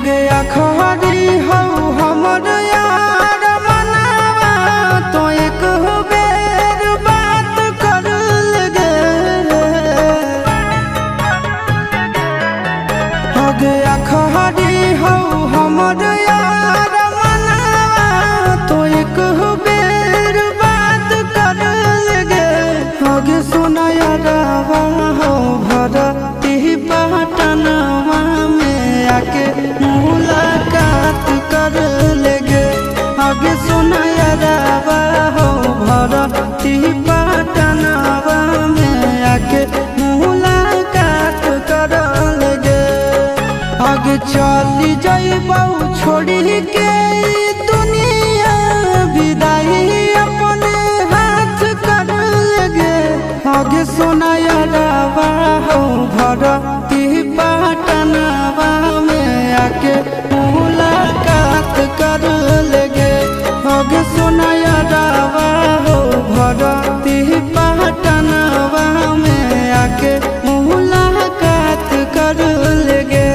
गया खरी हो हमर यार मनावा तो एक बेर बात कर गे। हो गया खरी हो हमर यार मनावा तो एक बेर बात कर गे। हो गे सोना यारवा हो भरती पटनवा में आके मुलाकात कर लेगे। आगे सोना यारवा हो भरती पटनवा में आके मुलाकात कर लेगे। आगे चली जइबौ छोड़ी के दुनिया विदाई अपने हाथ कर लेगे। आगे सोना यारवा हो भरती पटनवा में आके मुलाकात कर लेगे। आगे सोना यारवा हो भरती पटनवा में आके मुलाकात कर लेगे।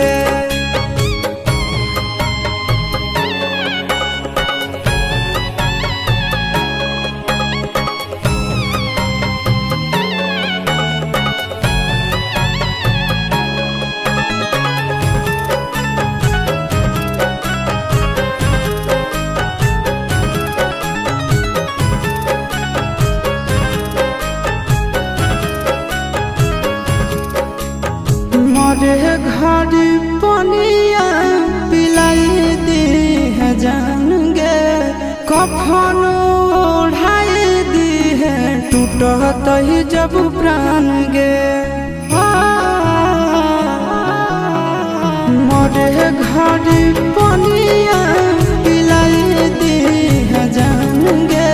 मरे घड़ी पनिया पिलाई दी है जान गे, कफन ओढ़ाई दी है टूटत ही जब प्राण गे। मरे घड़ी पनिया पिलाई दी है जान गे,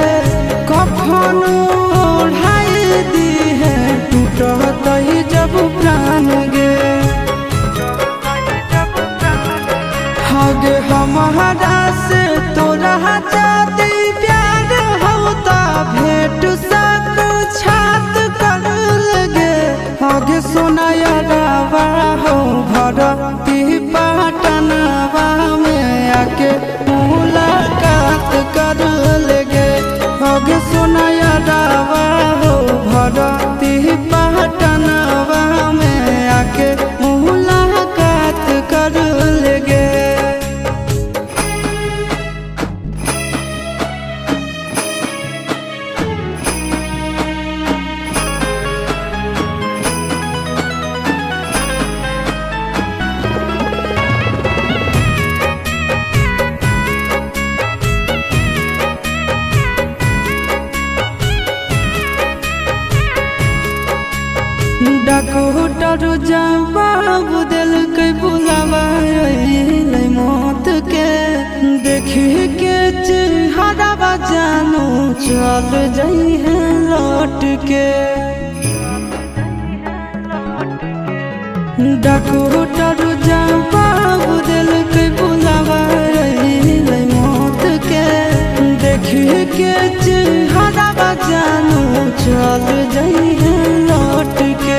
कफन ओढ़ाई दी है टूटत ही जब प्राण गे। आगे हमारा से तोरा जाति प्यार होता भेंट साक्षात कर लगे। आगे सोना यारवा हो भरती पटनवा में आके मुलाकात कर लगे। आगे सोना यारवा हो भरती पटनवा में आके मुलाकात कर लगे। डॉक्टर जवाब दिलकै बुलावा अइलै मौत के, देखी के चेहरा जानू चल जइहे लौट के। डॉक्टर जवाब दिलकै बुलावा अइलै मौत के, देखी के चेहरा जानू चल जइहे लौट के।